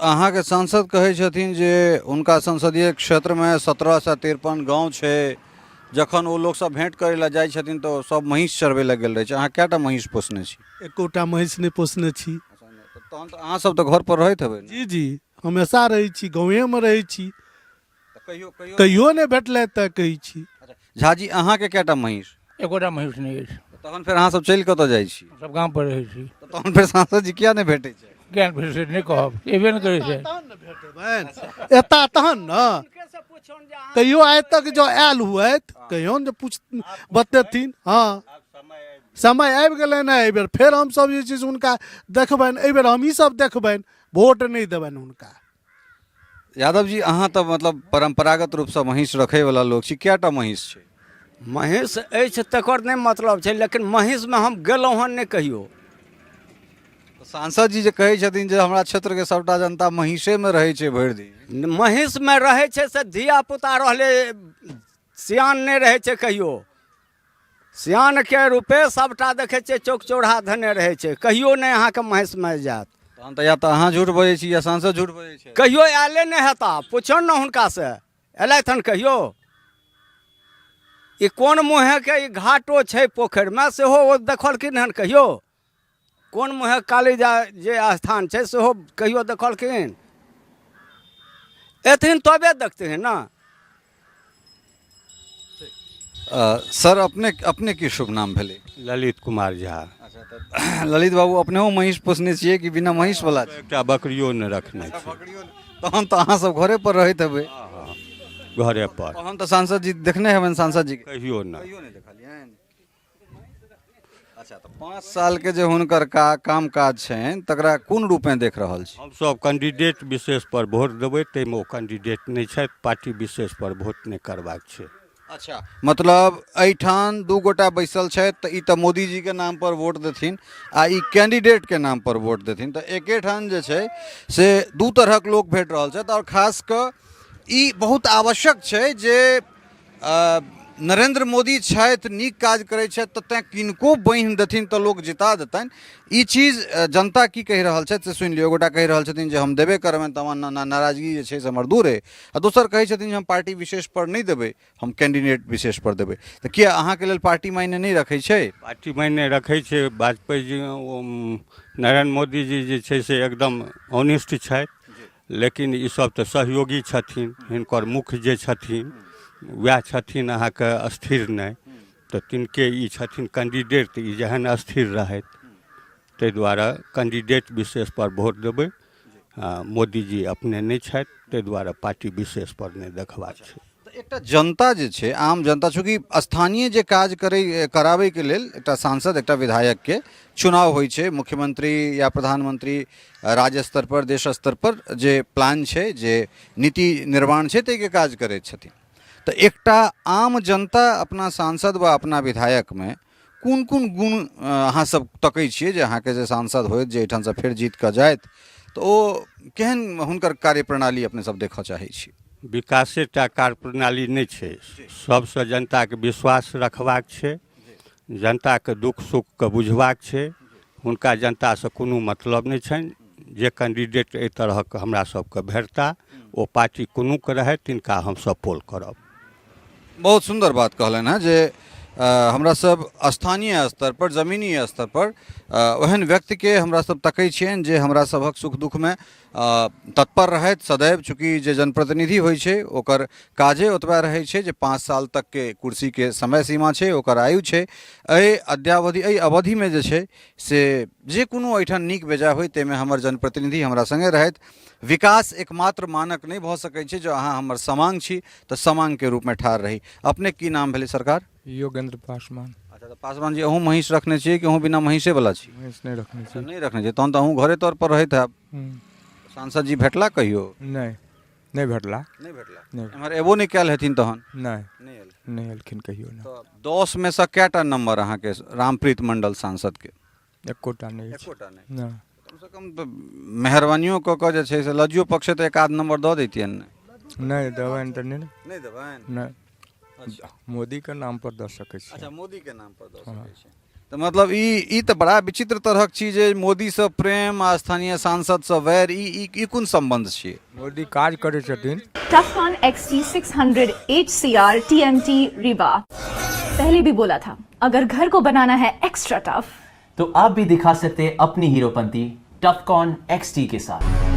अहाँके सांसद कहै छथिन जे हुनका संसदीय क्षेत्रमे 1753 गाँव छै, जखन ओ लोकसभ भेँट करै लए जाइ छथिन तऽ सब महींस चरबै लए गेल रहै छै। अहाँ कएटा महींस पोसने छी? एकोटा महींस नहि पोसने छी। तहन तऽ अहाँ सब तऽ घर पर रहैत हेबै ने? जी जी, हमेशा रहै छी, गाँवेमे रहै छी। तऽ कहियो कहियो कहियो नहि भेटलै तऽ कहै छी। अच्छा झाजी, अहाँके कएटा महींस? एकोटा महींस नहि अछि। तहन फेर अहाँ सब चलि कतऽ जाइ छी? सब गाम पर रहै छी। तऽ तहन फेर सांसद जी किया नहि भेटै छै? किया नहि भेटै छै नहि कहब, एबे नहि करै छै। तहन ने भेटेबनि, एता तहन ने। कहियो आइ तक जँ आयल हुएत कहियो ने जे पूछ बतेथिन। हँ, समय आबि गेलै ने एहिबेर, फेर हमसभ जे छै से हुनका देखबनि। एहिबेर हमही सब देखबनि, वोट नहि देबनि हुनका। यादव जी, अहाँ तऽ मतलब परम्परागत रूपसँ महींस रखैवला लोक छी, कएटा महींस छै? महींस अछि तकर नहि मतलब छै, लेकिन महींसमे हम गेलहुँ हन नहि कहियो। तऽ सांसद जी जे कहै छथिन जे हमरा क्षेत्रके सभटा जनता महींसेमे रहै छै भरि दिन। महींसमे रहै छै से धियापुता रहलै, सियान नहि रहै छै कहियो। सियानके रूपे सभटा देखै छियै चौक चौराहा धने रहै छै, कहियो नहि अहाँके महींसमे जायत। तहन तऽ या तऽ अहाँ झूठ बजै छी या सांसद झूठ बजै छै। कहियो आयले नहि हेता, पुछियौन ने हुनकासँ, एलथि हन कहियो? ई कोन मुँहेके ई घाटो छै पोखरिमे, सेहो ओ देखलखिन हन कहियो? कोन मुँहे काली जा जे स्थान छै सेहो कहियो देखलखिन? एथिन तबे देखथिन ने। सर, अपने अपने की शुभ नाम भेलै? ललित कुमार झा। अच्छा, तऽ ललित बाबू, अपनेहो महींस पोसने छियै कि बिना महींस वाला छी? एकटा बकरियो नहि रखने छी। तहन तऽ अहाँ सब घरे पर रहैत हेबै। घरे पर। तहन तऽ सांसद जी देखने हेबनि सांसद जी के? कहियो नहि। कहियो नहि देखलियनि? अच्छा, तऽ 5 सालके जे हुनकर का काम काज छनि तकरा कोन रूपमे देख रहल छी? हमसभ कैंडिडेट विशेष पर वोट देबै, ताहिमे ओ कैंडिडेट नहि छथि, पार्टी विशेष पर वोट नहि करबाक छै। अच्छा, मतलब एहिठाम 2 गोटा बैसल छथि तऽ ई तऽ मोदीजीके नाम पर वोट देथिन आ ई कैंडिडेटके नाम पर वोट देथिन, तऽ एकेठाम जे छै से 2 तरहक लोक भेट रहल छथि। आओर खास कऽ ई बहुत आवश्यक छै जे नरेन्द्र मोदी छथि, नीक काज करै छथि, तऽ तैँ किनको बान्हि देथिन तऽ लोक जिता देतनि। ई चीज जनता की कहि रहल छथि से सुनि लियौ। एगोटा कहि रहल छथिन जे हम देबे करबनि, तऽ हमर नाराजगी जे छै से हमर दूर अइ, आ दोसर कहै छथिन जे हम पार्टी विशेष पर नहि देबै, हम कैंडिडेट विशेष पर देबै। तऽ किया अहाँके लेल पार्टी मायने नहि रखै छै? पार्टी मायने रखै छै। वाजपेयी जी, नरेन्द्र मोदी जी जे छै से एकदम ऑनेस्ट छथि, लेकिन ईसब तऽ सहयोगी छथिन, हिनकर मुख्य जे छथिन वएह छथिन अहाँके स्थिर नहि, तऽ तिनके ई छथिन कैंडिडेट, तऽ ई जेहन स्थिर रहथि ताहि दुआरे कैंडिडेट विशेषपर वोट देबै। मोदीजी अपने नहि छथि, ताहि दुआरे पार्टी विशेषपर नहि देखबाक छै। तऽ एकटा जनता जे छै, आम जनता, चूँकि स्थानीय जे काज करै कराबैके लेल एकटा सांसद एकटा विधायकके चुनाव होइ छै, मुख्यमंत्री या प्रधानमंत्री राज्य स्तर पर देश स्तर पर जे प्लान छै, जे नीति निर्माण छै, ताहिके काज करैत छथिन। तऽ एकटा आम जनता अपना सांसद वा अपना विधायकमे कोन कोन गुण अहाँ सब तकै छियै जे अहाँके जे सांसद होइत, जे एहिठामसँ फेर जीत कऽ जाइत, तऽ ओ केहन हुनकर कार्यप्रणाली अपने सब देखऽ चाहै छी? विकासे टा कार्यप्रणाली नहि छै, सबसँ जनताके विश्वास रखबाक छै, जनताके दुःख सुखके बुझबाक छै। हुनका जनतासँ कोनो मतलब नहि छनि। जे कैंडिडेट एहि तरहक हमरा सबके भेटता, ओ पार्टी कोनोके रहथि, तिनका हमसब पोल करब। बहुत सुन्दर बात कहलनि हेँ जे हमरा सब स्थानीय स्तर पर, जमीनी स्तर पर ओहन व्यक्तिके हमरा सब तकै छियनि जे हमरा सभक सुख दुःखमे तत्पर रहथि सदैव। चूँकि जे जनप्रतिनिधि होइ छै ओकर काजे ओतबा रहै छै जे 5 साल तकके कुर्सीके समय सीमा छै, ओकर आयु छै। एहि अद्यावधि, एहि अवधिमे जे छै से जे कोनो एहिठाम नीक बेजाय होइ ताहिमे हमर जनप्रतिनिधि हमरा सङ्गे रहथि। विकास एकमात्र मानक नहि भऽ सकै छै। जँ अहाँ हमर समांग छी तऽ समांगके रूपमे ठाढ़ रही। अपने की नाम भेलै सरकार? योगेंद्र पासवान। अच्छा, तऽ पासवान जी, अहूँ महींस रखने छियै कि अहूँ बिना महींसेवला छी? महींस नहि रखने छी। नहि रखने छियै, तहन तऽ अहूँ घरे तौर पर रहैत हैब। सांसद जी भेटला कहियो? नहि, नहि भेटला। नहि भेटला? नहि। एम्हर एबो नहि कयल हेथिन तहन? नहि। नहि एल? नहि एलखिन कहियो नहि। तऽ 10 मे सँ कएटा नंबर अहाँके रामप्रीत मंडल सांसद के? एकोटा नहि अछि। एकोटा नहि? नहि। कम से कम तऽ मेहरबानियो कऽ कऽ जे छै से लज्जो पक्षे तऽ एक आध नंबर दऽ दैतियनि ने। नहि देबनि तऽ नहि ने। नहि देबनि? नहि। मोदीके नाम पर दऽ सकै छियै। अच्छा, मोदीके नाम पर दऽ सकै छियै। तऽ मतलब ई ई तऽ बड़ा विचित्र तरहक चीज अइ, मोदीसँ प्रेम आ स्थानीय सांसदसँ वैर, ई ई ई कोन सम्बन्ध छियै? मोदी काज करै छथिन। Tufcon XT600 HCR TMT Rewa। पहले भी बोला था, अगर घर को बनाना है एक्स्ट्रा टफ तो आप भी दिखा सकते हैं अपनी हीरोपंती टफकॉन XT के साथ।